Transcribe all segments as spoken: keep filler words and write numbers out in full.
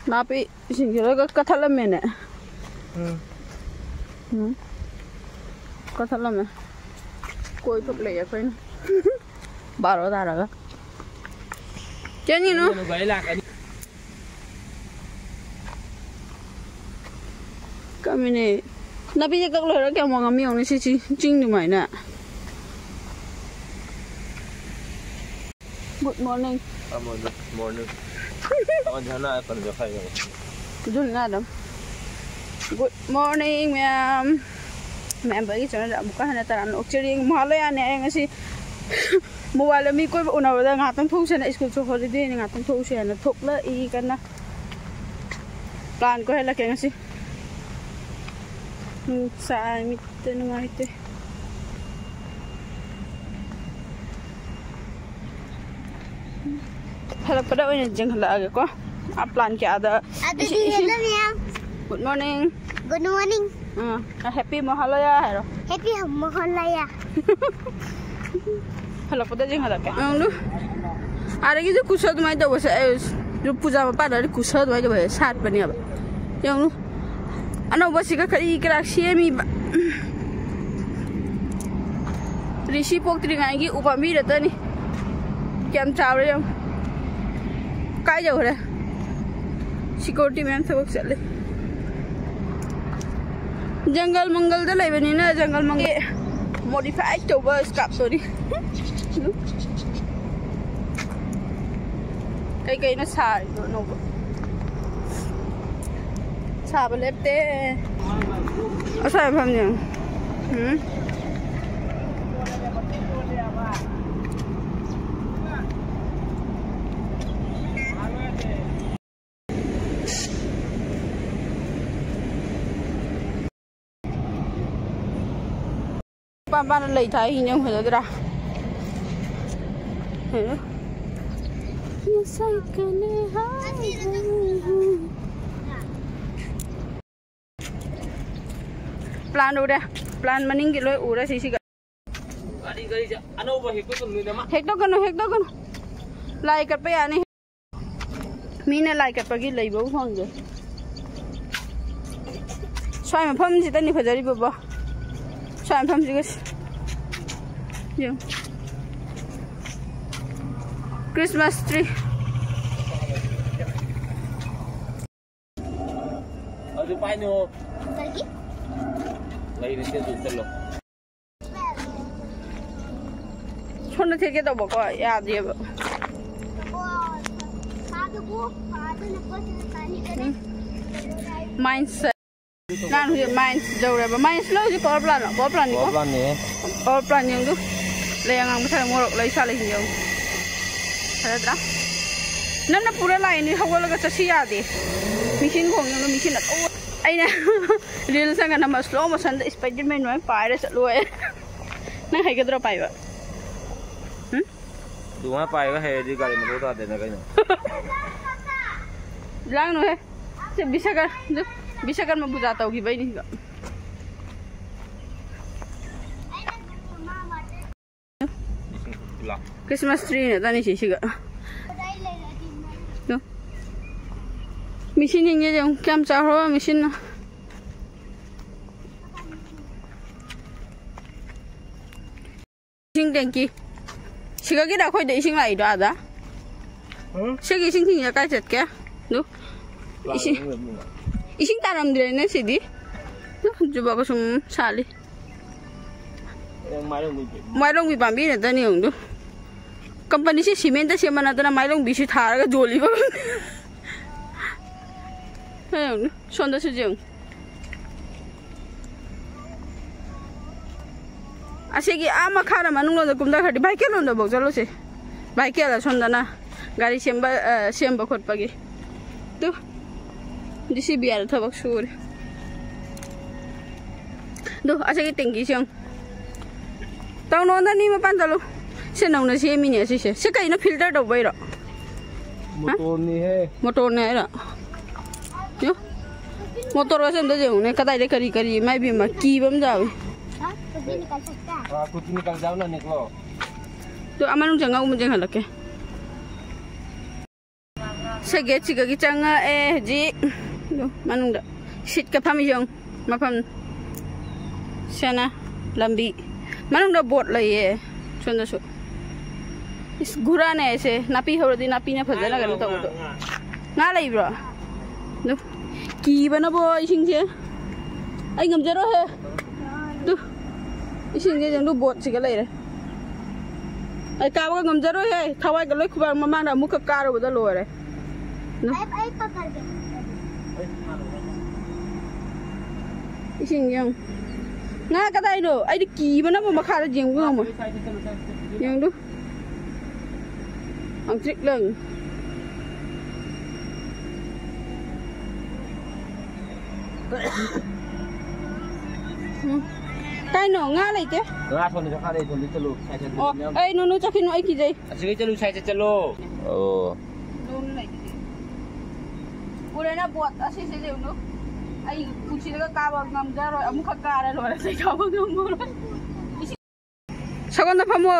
ꯅꯥꯄꯤ ꯁꯤꯡꯁꯤꯗꯒ ꯀꯛꯊꯠꯂꯝꯃꯦꯅꯦ꯫ ꯎꯝ꯫ ꯎꯝ꯫ ꯀꯛꯊꯠꯂꯝꯃꯦ꯫ ꯀꯣꯏ ꯊꯣꯛ ꯂꯩ ꯑꯩꯈꯣꯏꯅ꯫ ꯕꯥꯔꯣ ꯇꯥꯔꯒ꯫ ꯆꯦꯟꯒꯤꯅꯨ꯫ ꯅꯪ ꯒꯥꯔꯤ ꯂꯥꯛꯀꯅꯤ꯫ ꯀꯝꯃꯤꯅꯦ꯫ ꯅꯥꯄꯤꯁꯦ ꯀꯛ ꯂꯣꯏꯔꯒ ꯀꯌꯥꯝ ꯋꯥꯡꯉꯝꯃꯤ ꯌꯦꯡꯉꯨꯅꯦ ꯁꯤ ꯆꯤꯡ, ꯆꯤꯡ ꯑꯗꯨꯃꯥꯏꯅ꯫ Good morning. ꯑꯃꯗ morning꯫ ꯑꯃꯗ ꯍꯅꯥ ꯀꯩꯅꯣꯗ ꯈꯥꯏꯗꯕ꯫ ꯑꯗꯨꯅ ꯑꯗꯨꯝ꯫ Good morning, ꯃꯌꯥꯝ꯫ ꯃꯌꯥꯝꯕꯒꯤ channelꯗ ꯑꯃꯨꯛꯀ ꯍꯟꯅ ꯇꯔꯥꯝꯅ ꯑꯣꯛꯆꯔꯤ꯫ ꯃꯍꯥꯂꯌꯥꯅꯦ ꯑꯩ ꯉꯁꯤ ꯃꯣꯕꯥꯏꯜꯗ ꯃꯤ ꯀꯣꯏꯕ ꯎꯅꯕꯗ ꯉꯥꯏꯍꯥꯛꯇꯪ ꯊꯣꯛꯎꯁꯦꯅ, schoolꯁꯨ holidayꯅꯤ, ꯉꯥꯏꯍꯥꯛꯇꯪ ꯊꯣꯛꯎꯁꯦꯅ ꯊꯣꯛꯂꯛꯏ ꯀꯟꯅ꯫ Plan ꯀꯣꯏꯍꯜꯂꯛꯀꯦ ꯉꯁꯤ꯫ ꯅꯨꯡꯁꯥ ꯃꯤꯠꯇ ꯅꯨꯡꯉꯥꯏꯇꯦ꯫ ꯍꯜꯂꯛꯄꯗ ꯑꯣꯏꯅ ꯌꯦꯡꯍꯜꯂꯛꯑꯒꯦꯀꯣ꯫ ꯑꯥ, plan ꯀꯌꯥꯗ ꯑꯗꯨꯗꯤ ꯏꯁꯤ-, ꯏꯁꯤ-, hello ꯃꯌꯥꯝ꯫ Good morning꯫ Good morning꯫ ꯑꯥ, happy ꯃꯍꯥꯂꯌꯥ ꯍꯥꯏꯔꯣ꯫ Happy ꯃꯍꯥꯂꯌꯥ꯫ ꯍꯜꯂꯛꯄꯗ ꯌꯦꯡꯍꯜꯂꯛꯀꯦ꯫ ꯌꯦꯡꯉꯨ꯫ ꯑꯥꯗꯒꯤꯁꯨ ꯀꯨꯁ ꯑꯗꯨꯃꯥꯏꯅ ꯇꯧꯕꯁꯦ, ꯑꯩ ꯄꯨꯖꯥ ꯃꯄꯥꯟꯗꯗꯤ ꯀꯨꯁ ꯑꯗꯨꯃꯥꯏꯅ ꯇꯧꯕꯁꯦ ꯁꯥꯠꯄꯅꯦꯕ꯫ ꯌꯦꯡꯉꯨ꯫ ꯑꯅꯧꯕꯁꯤꯒ ꯀꯔꯤ ꯀꯔꯥꯛ ꯁꯦꯝꯃꯤꯕ꯫ ꯔꯤꯁꯤ ꯄꯣꯛꯇ꯭ꯔꯤꯉꯩꯒꯤ ꯎ ꯄꯥꯝꯕꯤ ꯅꯠꯇꯅꯤ꯫ ꯀꯌꯥꯝ ꯆꯥꯎꯔꯦ ꯌꯦꯡꯉꯨ꯫ ꯀꯥꯏ ꯌꯧꯈ꯭ꯔꯦ? Security ꯃꯌꯥꯝ ꯊꯕꯛ ꯆꯠꯂꯦ꯫ ꯖꯪꯒꯜ ꯃꯪꯒꯜꯗ ꯂꯩꯕꯅꯤꯅ ꯖꯪꯒꯜ ꯃꯪꯒꯜ modify ꯇꯧꯕ scarfꯇꯨꯅꯤ꯫ ꯀꯩꯀꯩꯅꯣ ꯁꯥꯔꯤꯗꯣ ꯑꯅꯧꯕ? ꯁꯥꯕ ꯂꯦꯞꯇꯦ꯫ ꯑꯁ꯭ꯋꯥꯏ ꯃꯐꯝꯅꯦ꯫ ꯎꯝ꯫ ꯄꯥꯝ ꯄꯥꯝꯅ ꯂꯩ ꯊꯥꯏ ꯍꯤꯡ ꯌꯥꯝ ꯐꯖꯗ꯭ꯔꯥ? ꯍꯦ꯫ ꯉꯁꯥꯏ ꯀꯅꯦ ꯍꯥꯏ꯫ Plan ꯎꯔꯦ꯫ Plan ꯃꯅꯤꯡꯒꯤ ꯂꯣꯏ ꯎꯔꯦ ꯁꯤꯁꯤꯒ꯫ ꯒꯥꯔꯤ, ꯒꯥꯔꯤꯁꯦ ꯑꯅꯧꯕ ꯍꯦꯛꯇꯣꯛꯀꯅꯨꯅꯦ, ꯃꯥ꯫ ꯍꯦꯛꯇꯣꯛꯀꯅꯨ, ꯍꯦꯛꯇꯣꯛꯀꯅꯨ꯫ ꯂꯥꯏ ꯀꯠꯄ ꯌꯥꯅꯤ꯫ ꯃꯤꯅ ꯂꯥꯏ ꯀꯠꯄꯒꯤ ꯂꯩꯕꯕꯨ ꯐꯪꯗꯦ꯫ ꯁ꯭ꯋꯥꯏ ꯃꯐꯝꯁꯤꯗꯅꯤ ꯐꯖꯔꯤꯕꯕꯣ꯫ ꯁ꯭ꯋꯥꯏ ꯃꯐꯝꯁꯤꯒ ꯁꯤ-, ꯌꯦꯡꯉꯨ꯫ Christmas tree꯫ ꯑꯗꯨ ꯄꯥꯏꯅꯨ꯫ ꯀꯩꯒꯤ? ꯂꯩꯔꯤꯁꯦ ꯑꯗꯨ ꯆꯠꯂꯣ꯫ ꯁꯣꯝꯗ ꯊꯦꯠꯀꯦ ꯇꯧꯕꯀꯣ, ꯌꯥꯗꯦꯕ꯫ ꯎꯝ꯫ Mines꯫ ꯅꯍꯥꯟ ꯍꯧꯖꯤꯛ Mines ꯌꯧꯔꯦꯕ꯫ Mines ꯂꯣ ꯍꯧꯖꯤꯛ power plant ꯂꯣ? Power plant ꯅꯤꯀꯣ? Power plant ꯅꯦ꯫ Power plant ꯌꯦꯡꯗꯨ꯫ ꯂꯩ ꯑꯉꯥꯡꯕ ꯊꯥꯔ ꯃꯣꯔꯣꯛ ꯂꯩ ꯁꯥꯠꯂꯦ ꯌꯦꯡꯉꯨ꯫ ꯐꯖꯗ꯭ꯔꯥ? ꯅꯪꯅ ꯄꯨꯔ ꯂꯥꯛꯏꯅꯤ, ꯍꯧꯒꯠꯂꯒ ꯆꯠꯁꯤ ꯌꯥꯗꯦ꯫ ꯃꯤꯁꯤꯟ ꯈꯣꯡ ꯌꯦꯡꯉꯨ, ꯃꯤꯁꯤꯟ ꯑꯆꯧꯕ꯫ ꯑꯩꯅ reel ꯁꯪꯒ ꯅꯝꯃ slow motion ꯗ Spiderman ꯑꯗꯨꯃꯥꯏꯅ ꯄꯥꯏꯔ ꯆꯠꯂꯣ ꯍꯥꯏ꯫ ꯅꯪ ꯍꯩꯒꯗ꯭ꯔꯣ ꯄꯥꯏꯕ? ꯎꯝ? ꯑꯗꯨꯃꯥꯏꯅ ꯄꯥꯏꯕ ꯍꯩꯔꯗꯤ ꯒꯥꯔꯤ ꯃꯊꯧ ꯇꯥꯗꯦꯅ ꯀꯩꯅꯣ? ꯂꯥꯡꯅꯨꯍꯦ꯫ ꯁꯤ ꯕꯤꯁꯀꯔ-, ꯕꯤꯁꯀꯔꯃ ꯄꯨꯖꯥ ꯇꯧꯈꯤꯕꯩꯅꯤ ꯁꯤꯗ꯫ ꯂꯥꯛ꯫ Christmas tree ꯅ ꯇꯅꯤ ꯁꯤꯁꯤꯒ꯫ ꯃꯤꯁꯤꯟ ꯌꯦꯡꯒꯦ ꯌꯦꯡꯉꯨ, ꯀꯌꯥꯝ ꯆꯥꯎꯈ꯭ꯔꯕ ꯃꯤꯁꯤꯟꯅꯣ꯫ ꯏꯁꯤꯡ tank ꯀꯤ꯫ ꯁꯤꯒꯒꯤꯗ ꯑꯩꯈꯣꯏꯗ ꯏꯁꯤꯡ ꯂꯥꯛꯏꯗꯣ ꯑꯥꯗ? ꯎꯝ? ꯁꯤꯒꯤ ꯏꯁꯤꯡ ꯊꯤꯡꯉꯤꯗ ꯀꯥꯏ ꯆꯠꯀꯦ? ꯑꯗꯨ? ꯏꯁꯤꯡ, ꯏꯁꯤꯡ ꯇꯥꯔꯝꯗ꯭ꯔꯦꯅꯦ ꯁꯤꯗꯤ꯫ ꯑꯗꯨ ꯖꯨꯕꯥ ꯀꯨꯁꯨꯝ ꯁꯥꯠꯂꯤ꯫ ꯑꯦ, ꯃꯥꯏꯔꯣꯡꯕꯤ꯫ ꯃꯥꯏꯔꯣꯡꯕꯤ ꯄꯥꯝꯕꯤ ꯅꯠꯇꯅꯤ ꯌꯦꯡꯉꯨ꯫ Company ꯁꯤ cement ꯇ ꯁꯦꯝꯕ ꯅꯠꯇꯅ ꯃꯥꯏꯔꯣꯡꯕꯤꯁꯤ ꯊꯥꯔꯒ ꯌꯣꯜꯂꯤꯕ꯫ ꯌꯦꯡꯉꯨ, ꯁꯣꯝꯗꯁꯨ ꯌꯦꯡꯉꯨ꯫ ꯑꯁꯤꯒꯤ ꯑꯥ ꯃꯈꯥꯗ ꯃꯅꯨꯡꯂꯣꯝꯗ ꯀꯨꯝꯊꯈ꯭ꯔꯗꯤ ꯚꯥꯏꯀꯦꯜ ꯂꯣꯝꯗꯐꯥꯎ ꯆꯠꯂꯨꯁꯦ꯫ ꯚꯥꯏꯀꯦꯜ ꯑꯁꯣꯝꯗꯅ ꯒꯥꯔꯤ ꯁꯦꯝꯕ, ꯑ, ꯁꯦꯝꯕ ꯈꯣꯠꯄꯒꯤ꯫ Two, J C B R ꯊꯕꯛ ꯁꯨꯔꯦ꯫ ꯑꯗꯨ ꯑꯁꯤꯒꯤ tank ꯁꯤ ꯌꯦꯡꯉꯨ꯫ ꯇꯧꯅꯣꯟꯗ ꯅꯤ ꯃꯄꯥꯟ ꯆꯠꯂꯨ꯫ ꯁꯤ ꯅꯧꯅ ꯁꯦꯝꯃꯤꯅꯦ ꯑꯁꯤꯁꯦ꯫ ꯁꯤ ꯀꯩꯅꯣ, filter ꯇꯧꯕꯩꯔꯣ? ꯃꯣꯇꯣꯔꯅꯤꯍꯦ꯫ ꯃꯣꯇꯣꯔꯅꯦ ꯍꯥꯏꯔꯣ? ꯌꯣ꯫ ꯃꯣꯇꯣꯔꯒꯁꯦ ꯑꯝꯇ ꯌꯦꯡꯉꯨꯅꯦ꯫ ꯀꯗꯥꯏꯗ ꯀꯔꯤ ꯀꯔꯤ, ꯏꯃꯥ ꯏꯕꯦꯝꯃ, ꯀꯤꯕ ꯑꯃ ꯌꯥꯎꯏ꯫ हाँ, खुद भी निकल सकता है। हाँ, खुद भी निकल जाओ ना, निकलो। ꯑꯗꯨ ꯑꯥ ꯃꯅꯨꯡ ꯆꯪꯉꯛꯎ, ꯌꯦꯡꯍꯜꯂꯛꯀꯦ꯫ ꯁꯦ, ꯒꯦꯠꯁꯤꯒꯒꯤ ꯆꯪꯉꯛꯑꯦ ꯍꯧꯖꯤꯛ꯫ ꯑꯗꯨ ꯃꯅꯨꯡꯗ ꯁꯤꯠꯀ ꯐꯝꯃꯤ ꯌꯦꯡꯉꯨ, ꯃꯐꯝ꯫ ꯁꯦꯅ ꯂꯝꯕꯤ꯫ ꯃꯅꯨꯡꯗ ꯕꯣꯠ ꯂꯩꯌꯦ꯫ ꯁꯣꯝꯗꯁꯨ꯫ ꯏꯁ, ꯒꯨꯔꯥꯅꯦ ꯁꯦ꯫ ꯅꯥꯄꯤ ꯍꯧꯔꯗꯤ ꯅꯥꯄꯤꯅ ꯐꯖꯅ ꯀꯩꯅꯣ ꯇꯧꯕꯗꯣ꯫ ꯉꯥ ꯂꯩꯕ꯭ꯔꯣ? ꯑꯗꯨ ꯀꯤꯕꯅꯕꯣ ꯏꯁꯤꯡꯁꯦ꯫ ꯑꯩ ꯉꯝꯖꯔꯣꯏꯍꯦ꯫ ꯑꯗꯨ ꯏꯁꯤꯡꯁꯦ ꯌꯦꯡꯉꯨ, ꯕꯣꯠꯁꯤꯒ ꯂꯩꯔꯦ꯫ ꯑꯩ ꯀꯥꯕꯒ ꯉꯝꯖꯔꯣꯏꯍꯦ꯫ ꯊꯋꯥꯏꯒ ꯂꯣꯏ ꯈꯨꯕꯥꯛ ꯃꯃꯥꯡꯗ ꯑꯃꯨꯛꯀ ꯀꯥꯔꯨꯕꯗ ꯂꯣꯏꯔꯦ꯫ ꯑꯩ, ꯑꯩ ꯄꯀꯔꯒꯦ꯫ ꯏꯁꯤꯡ ꯌꯦꯡꯉꯨ꯫ ꯉꯥ ꯀꯗꯥꯏꯅꯣ? ꯑꯩꯗꯤ ꯀꯤꯕꯅꯕꯨ ꯃꯈꯥꯗ ꯌꯦꯡꯕ ꯉꯝꯃꯣꯏ꯫ ꯌꯦꯡꯗꯨ꯫ ꯂꯪꯇ꯭ꯔꯤꯛ ꯂꯪ꯫ ꯎꯝ꯫ ꯀꯥꯏꯅꯣ? ꯉꯥ ꯂꯩꯇꯦ? ꯉꯥ ꯁꯣꯝꯗ ꯆꯠꯈꯥ ꯂꯩ, ꯁꯣꯝꯗ ꯆꯠꯂꯨ꯫ ꯁꯥꯏꯠ ꯆꯠꯂꯨ꯫ ꯑꯣ, ꯑꯩ ꯅꯨꯅꯨ ꯆꯠꯈꯤꯅꯨ, ꯑꯩ ꯀꯤꯖꯩ꯫ ꯑꯁꯤꯒꯩ ꯆꯠꯂꯨ, ꯁꯥꯏꯠ ꯆꯠ-, ꯆꯠꯂꯣ꯫ ꯑꯣ꯫ ꯂꯣꯡꯅ ꯂꯩꯕꯁꯦ꯫ ꯎꯔꯦꯅ ꯕꯣꯠ ꯑꯁꯤꯁꯦ ꯌꯦꯡꯉꯨ꯫ ꯑꯩ ꯄꯨꯟꯁꯤꯗꯒ ꯀꯥꯕ ꯉꯝꯖꯔꯣꯏ꯫ ꯑꯃꯨꯛꯈꯛ ꯀꯥꯔ ꯂꯣꯏꯔꯦ꯫ ꯑꯇꯩ ꯀꯥꯕ ꯉꯝꯃꯔꯣꯏ꯫ ꯁꯒꯣꯜꯗ ꯐꯝꯃꯣ꯫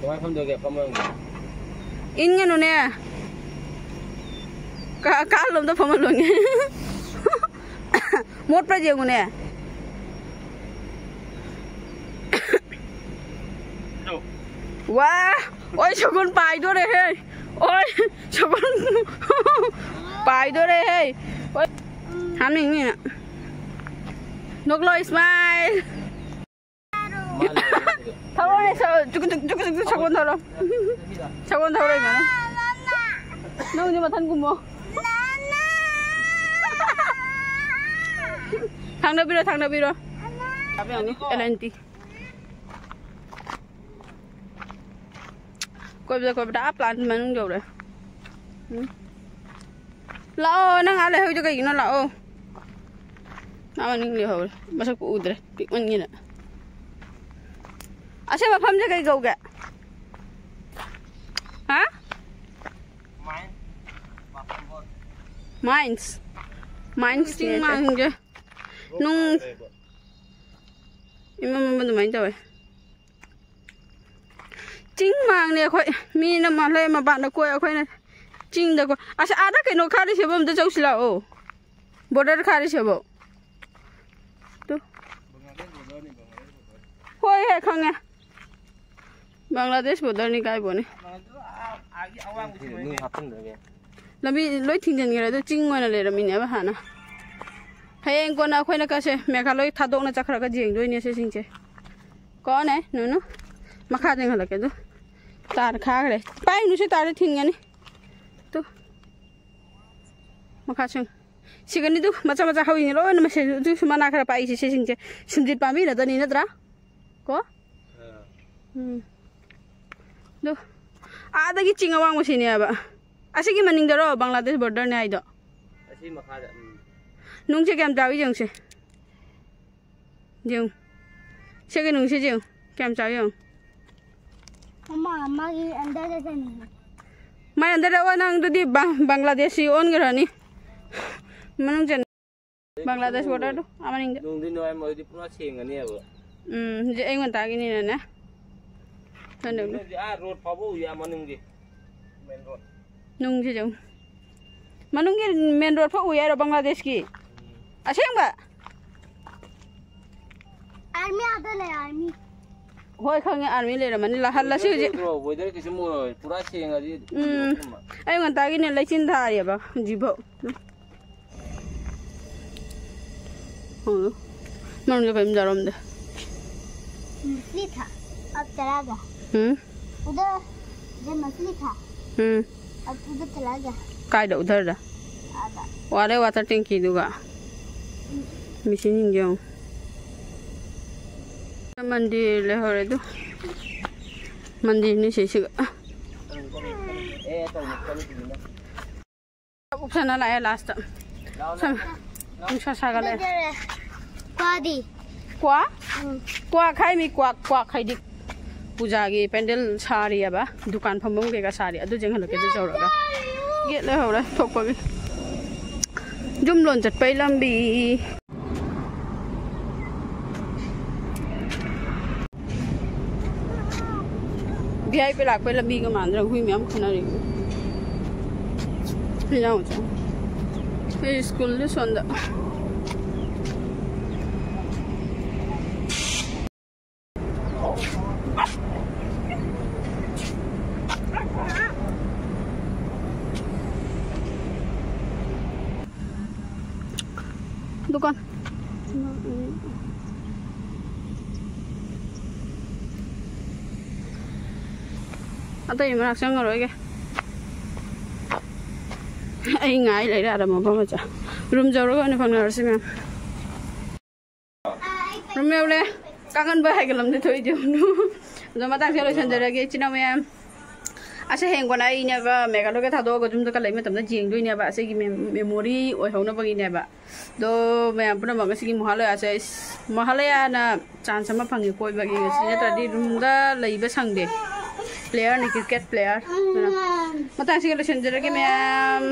ꯀꯃꯥꯏ ꯐꯝꯗꯣꯏꯒꯦ? ꯐꯝꯃꯣ꯫ ꯏꯟꯒꯅꯨꯅꯦ꯫ ꯀꯥ-, ꯀꯥꯔꯂꯣꯝꯗ ꯐꯝꯍꯜꯂꯣꯅꯦ꯫ ꯃꯣꯠꯄ꯭ꯔꯥ ꯌꯦꯡꯉꯨꯅꯦ꯫ ꯋꯥ! ꯑꯣꯏ, ꯁꯒꯣꯜ ꯄꯥꯏꯗꯣꯔꯦꯍꯦ! ꯑꯣꯏ, ꯁꯒꯣꯜ ꯄꯥꯏꯗꯣꯔꯦꯍꯦ! ꯑꯣꯏ, ꯍꯥꯞꯅꯤꯡꯅꯤꯅ꯫ ꯅꯣꯛꯂꯣ, smile! ꯊꯧꯔꯣꯅꯦ, ꯁ-, ꯆꯨꯛ ꯆꯨꯛ ꯆꯨꯛ ꯆꯨꯛ ꯆꯨꯛ ꯁꯒꯣꯜ ꯊꯧꯔꯣ꯫ ꯁꯒꯣꯜ ꯊꯧꯔꯣ, ꯏꯃꯥꯅ꯫ ꯅꯪꯁꯨ ꯃꯊꯪ ꯀꯨꯝꯃꯣ꯫ ꯊꯥꯡꯗꯕꯤꯔꯣ, ꯊꯥꯡꯗꯕꯤꯔꯣ꯫ L and T꯫ ꯀꯣꯏꯕꯗ, ꯀꯣꯏꯕꯗ ah plant ꯃꯅꯨꯡ ꯌꯧꯔꯦ꯫ ꯎꯝ꯫ ꯂꯥꯛꯑꯣ, ꯅꯪ ꯑꯥ ꯂꯩꯍꯧꯔꯤꯗꯣ ꯀꯩꯒꯤꯅꯣ? ꯂꯥꯛꯑꯣ꯫ ꯑꯥ ꯃꯅꯤꯡ ꯂꯩꯍꯧꯔꯦ꯫ ꯃꯁꯛꯄꯨ ꯎꯗ꯭ꯔꯦ, ꯄꯤꯛꯃꯟꯒꯤꯅ꯫ ꯑꯁꯤ ꯃꯐꯝꯁꯦ ꯀꯩ ꯀꯧꯒꯦ? ꯍꯥ? Mines꯫ Mines꯫ ꯆꯤꯡ ꯃꯥꯡꯒꯦ꯫ ꯅꯨꯡ ꯏꯃꯝ ꯃꯝ ꯑꯗꯨꯃꯥꯏꯅ ꯇꯧꯋꯦ꯫ ꯆꯤꯡ ꯃꯥꯡꯅꯦ ꯑꯩꯈꯣꯏ꯫ ꯃꯤꯅ ꯃꯥ-, ꯂꯩ ꯃꯄꯥꯟꯗ ꯀꯣꯏ, ꯑꯩꯈꯣꯏꯅ ꯆꯤꯡꯗꯀꯣ꯫ ꯑꯁ, ꯑꯥꯗ ꯀꯩꯅꯣ ꯈꯥꯔꯤꯁꯦꯕꯣ, ꯑꯝꯇ ꯆꯧꯁꯤ ꯂꯥꯛꯑꯣ꯫ ꯕꯣꯔꯗꯔ ꯈꯥꯔꯤꯁꯦꯕꯣ꯫ ꯇꯨ꯫ ꯍꯣꯏ, ꯍꯦ, ꯈꯪꯉꯦ꯫ ꯕꯪꯒ꯭ꯂꯥꯗꯦꯁ ꯕꯣꯔꯗꯔꯅꯤ ꯀꯥꯏꯕꯣꯅꯦ꯫ ꯅꯨꯡ ꯍꯥꯞꯆꯤꯟꯗ꯭ꯔꯒꯦ꯫ ꯂꯝꯕꯤ ꯂꯣꯏ ꯊꯤꯡꯖꯤꯟꯈ꯭ꯔꯦ, ꯑꯗꯨ ꯆꯤꯡ ꯑꯣꯏꯅ ꯂꯩꯔꯝꯃꯤꯅꯦꯕ ꯍꯥꯟꯅ꯫ ꯍꯌꯦꯡ ꯀꯣꯟꯅ ꯑꯩꯈꯣꯏꯅ ꯀꯁꯦ ꯃꯦꯘꯥꯂꯣꯏ ꯊꯥꯗꯣꯛꯅ ꯆꯠꯈ꯭ꯔꯒ ꯌꯦꯡꯗꯣꯏꯅꯦ ꯁꯤꯁꯤꯡꯁꯦ꯫ ꯀꯣꯅꯦ, ꯅꯨꯅꯨ? ꯃꯈꯥꯗ ꯌꯦꯡꯍꯜꯂꯛꯀꯦ ꯑꯗꯨ꯫ ꯇꯥꯔ ꯈꯥꯈ꯭ꯔꯦ꯫ ꯄꯥꯏꯅꯨꯁꯦ, ꯇꯥꯔ ꯊꯤꯟꯒꯅꯤ꯫ ꯇꯨ꯫ ꯃꯈꯥ ꯁꯨꯝ꯫ ꯁꯤꯒꯅꯤꯗꯨ ꯃꯆꯥ ꯃꯆꯥ ꯍꯧꯔꯤꯅꯤ ꯂꯣꯏꯅ ꯃꯁꯦ꯫ ꯑꯗꯨꯁꯨ ꯃꯅꯥ ꯈꯔ ꯄꯥꯛꯏꯁꯦ ꯁꯤꯁꯤꯡꯁꯦ꯫ ꯁꯨꯝꯖꯤꯠ ꯄꯥꯝꯕꯤꯅꯗꯅꯤ ꯅꯠꯇ꯭ꯔꯥ? ꯀꯣ? ꯎꯝ꯫ ꯑꯗꯨ ꯑꯥꯗꯒꯤ ꯆꯤꯡ ꯑꯋꯥꯡꯕꯁꯤꯅꯦꯕ꯫ ꯑꯁꯤꯒꯤ ꯃꯅꯤꯡꯗꯔꯣ ꯕꯪꯒ꯭ꯂꯥꯗꯦꯁ ꯕꯣꯔꯗꯔꯅꯦ ꯍꯥꯏꯗꯣ? ꯑꯁꯤ ꯃꯈꯥꯗ, ꯎꯝ꯫ ꯅꯨꯡꯁꯦ ꯀꯌꯥꯝ ꯆꯥꯎꯏ ꯌꯦꯡꯁꯦ꯫ ꯌꯦꯡꯉꯨ꯫ ꯁꯤꯒꯤ ꯅꯨꯡꯁꯤꯠ ꯌꯦꯡꯉꯨ꯫ ꯀꯌꯥꯝ ꯆꯥꯎꯏ ꯌꯦꯡꯉꯨ꯫ ꯃꯃꯥ, ꯃꯥꯒꯤ ꯑꯟꯗꯔꯗ ꯆꯪꯉꯤ꯫ ꯃꯥꯏ ꯑꯟꯗꯔꯗ ꯑꯣ, ꯅꯪꯗꯨꯗꯤ ꯕ-, ꯕꯪꯒ꯭ꯂꯥꯗꯦꯁꯤ ꯑꯣꯟꯈ꯭ꯔꯅꯤ꯫ ꯃꯅꯨꯡ ꯆꯪ-, ꯕꯪꯒ꯭ꯂꯥꯗꯦꯁ ꯕꯣꯔꯗꯔꯗꯨ, ꯑꯥ ꯃꯅꯤꯡꯗ꯫ ꯅꯨꯡꯗꯤ ꯅꯨꯡꯉꯥꯏ, ꯃꯣꯏꯗꯤ ꯄꯨꯔꯥ ꯁꯦꯡꯉꯅꯦꯕ꯫ ꯎꯝ, ꯍꯧꯖꯤꯛ ꯑꯌꯨꯛ ꯉꯟꯇꯥꯒꯤꯅꯤꯅꯅꯦ꯫ ꯈꯪꯗꯕꯅꯤ꯫ ꯅꯣꯏꯗꯤ ꯑꯥ ꯔꯣꯗ ꯐꯥꯎꯕ ꯎꯏ, ꯑꯥ ꯃꯅꯨꯡꯒꯤ ꯃꯦꯟ ꯔꯣꯗ꯫ ꯅꯨꯡꯁꯤꯁꯨ꯫ ꯃꯅꯨꯡꯒꯤ ꯃꯦꯟ ꯔꯣꯗ ꯐꯥꯎ ꯎꯏ ꯍꯥꯏꯔꯣ ꯕꯪꯒ꯭ꯂꯥꯗꯦꯁꯀꯤ? ꯑꯁꯦꯡꯕ? ꯑꯥꯔꯃꯤ ꯑꯥꯗ ꯂꯩ, ꯑꯥꯔꯃꯤ꯫ ꯍꯣꯏ, ꯈꯪꯉꯦ, ꯑꯥꯔꯃꯤ ꯂꯩꯔꯝꯃꯅꯤ꯫ ꯂꯥꯛꯍꯜꯂꯁꯤ ꯍꯧꯖꯤꯛ꯫ ꯋꯦꯗꯔ ꯀꯩꯁꯨꯝ ꯑꯣꯏꯔꯣꯏ, ꯄꯨꯔꯥ ꯁꯦꯡꯉꯗꯤ ꯎꯝ꯫ ꯎꯝ꯫ ꯑꯌꯨꯛ ꯉꯟꯇꯥꯒꯤꯅꯦ ꯂꯩꯆꯤꯟ ꯊꯥꯔꯤꯑꯕ ꯍꯧꯖꯤꯛꯐꯥꯎ꯫ ꯎꯝ꯫ ꯃꯅꯨꯡꯗ ꯀꯔꯤꯝ ꯌꯥꯎꯔꯝꯗꯦ꯫ ꯃꯁꯂꯤ ꯊꯥ꯫ ꯑꯕ ꯆꯂꯥ ꯒꯌꯥ꯫ ꯎꯝ꯫ ꯎꯗꯔ ꯖꯦ ꯃꯁꯂꯤ ꯊꯥ꯫ ꯎꯝ꯫ ꯑꯕ ꯎꯗꯔ ꯆꯂꯥ ꯒꯌꯥ꯫ ꯀꯥꯏꯗ ꯎꯗꯔꯗ? ꯑꯥꯗ꯫ ꯋꯥꯔꯦ ꯋꯥꯇꯔ ꯇꯦꯡꯀꯤꯗꯨꯒ꯫ ꯃꯦꯆꯤꯟꯁꯤꯡꯁꯦ ꯌꯦꯡꯉꯨ꯫ ꯃꯟꯗꯤꯔ ꯂꯩꯍꯧꯔꯦ ꯑꯗꯨ꯫ ꯃꯟꯗꯤꯔꯅꯤ ꯁꯤꯁꯤꯒ꯫ ꯎꯞꯁꯟꯅ ꯂꯥꯛꯑꯦ ꯂꯥꯁꯇ꯫ ꯁꯝ-, ꯅꯨꯡꯁꯥ ꯁꯥꯒꯠꯂꯛꯑꯦ꯫ ꯀ꯭ꯋꯥꯗꯤ? ꯀ꯭ꯋꯥ? ꯎꯝ꯫ ꯀ꯭ꯋꯥꯛ ꯍꯥꯏꯃꯤ, ꯀ꯭ꯋꯥꯛ, ꯀ꯭ꯋꯥꯛ ꯍꯥꯏꯗꯤ ꯄꯨꯖꯥꯒꯤ ꯄꯦꯟꯗꯦꯜ ꯁꯥꯔꯤꯑꯕ, ꯗꯨꯀꯥꯟ ꯐꯝꯐꯝ ꯀꯩꯀꯥ ꯁꯥꯔꯤ, ꯑꯗꯨ ꯌꯦꯡꯍꯜꯂꯛꯀꯦ, ꯑꯗꯨ ꯌꯧꯔꯒ꯫ ꯒꯦꯠ ꯂꯩꯍꯧꯔꯦ ꯊꯣꯛꯄꯒꯤ꯫ ꯌꯨꯝ ꯂꯣꯟ ꯆꯠꯄꯩ ꯂꯝꯕꯤ꯫ ꯚꯤ ꯑꯥꯏ ꯄꯤ ꯂꯥꯛꯄꯩ ꯂꯝꯕꯤꯒ ꯃꯥꯟꯗ꯭ꯔꯥ? ꯍꯨꯏ ꯃꯌꯥꯝ ꯈꯟꯅꯔꯤ꯫ ꯌꯥꯎꯁꯦ꯫ ꯑꯩꯈꯣꯏ ꯁ꯭ꯀꯨꯜꯗꯤ ꯁꯣꯝꯗ꯫ ꯗꯨꯀꯥꯟ꯫ ꯑꯇꯩ ꯃꯅꯥꯛ ꯆꯪꯉꯔꯣꯏꯒꯦ꯫ ꯑꯩ ꯉꯥꯏ ꯂꯩꯔꯦ ꯑꯥꯗ ꯃꯐꯝ ꯑꯃ ꯆꯠ-, ꯔꯨꯝ ꯌꯧꯔꯒ ꯑꯣꯏꯅ ꯐꯪꯅꯔꯁꯤ ꯃꯌꯥꯝ꯫ ꯔꯨꯝ ꯌꯧꯔꯦ꯫ ꯀꯥꯡꯈꯟꯕ ꯍꯥꯏꯒꯠꯂꯝꯗꯤ ꯊꯣꯛꯏꯗꯤ ꯌꯦꯡꯉꯨ꯫ ꯑꯗꯣ ꯃꯇꯥꯡꯁꯤꯗ ꯂꯣꯏꯁꯤꯟꯖꯔꯒꯦ ꯏꯆꯤꯟ ꯏꯅꯥꯎ ꯃꯌꯥꯝ꯫ ꯑꯁ ꯍꯌꯦꯡ ꯀꯣꯟꯅ ꯑꯩꯅꯦꯕ ꯃꯦꯘꯥꯂꯣꯏꯒ ꯊꯥꯗꯣꯛꯑꯒ ꯌꯨꯝꯗ ꯀꯜꯂꯛꯏ ꯃꯇꯝꯗ ꯌꯦꯡꯗꯣꯏꯅꯦꯕ꯫ ꯑꯁꯤꯒꯤ ꯃꯦ-, ꯃꯦꯃꯣꯔꯤ ꯑꯣꯏꯍꯧꯅꯕꯒꯤꯅꯦꯕ꯫ ꯑꯗꯣ ꯃꯌꯥꯝ ꯄꯨꯝꯅꯃꯛ ꯉꯁꯤꯒꯤ ꯃꯍꯥꯂꯌꯥꯁꯦ, ꯏꯁ, ꯃꯍꯥꯂꯌꯥꯅ ꯆꯥꯟꯁ ꯑꯃ ꯐꯪꯉꯦ ꯀꯣꯏꯕꯒꯤ꯫ ꯉꯁꯤ ꯅꯠꯇ꯭ꯔꯗꯤ ꯔꯨꯝꯗ ꯂꯩꯕ ꯁꯪꯗꯦ꯫ ꯄ꯭ꯂꯦꯌꯔꯅꯤ, ꯀ꯭ꯔꯤꯀꯦꯠ ꯄ꯭ꯂꯦꯌꯔ꯫ ꯑꯗꯨꯅ ꯃꯇꯥꯡꯁꯤꯒ ꯂꯣꯏꯁꯤꯟꯖꯔꯒꯦ ꯃꯌꯥꯝ꯫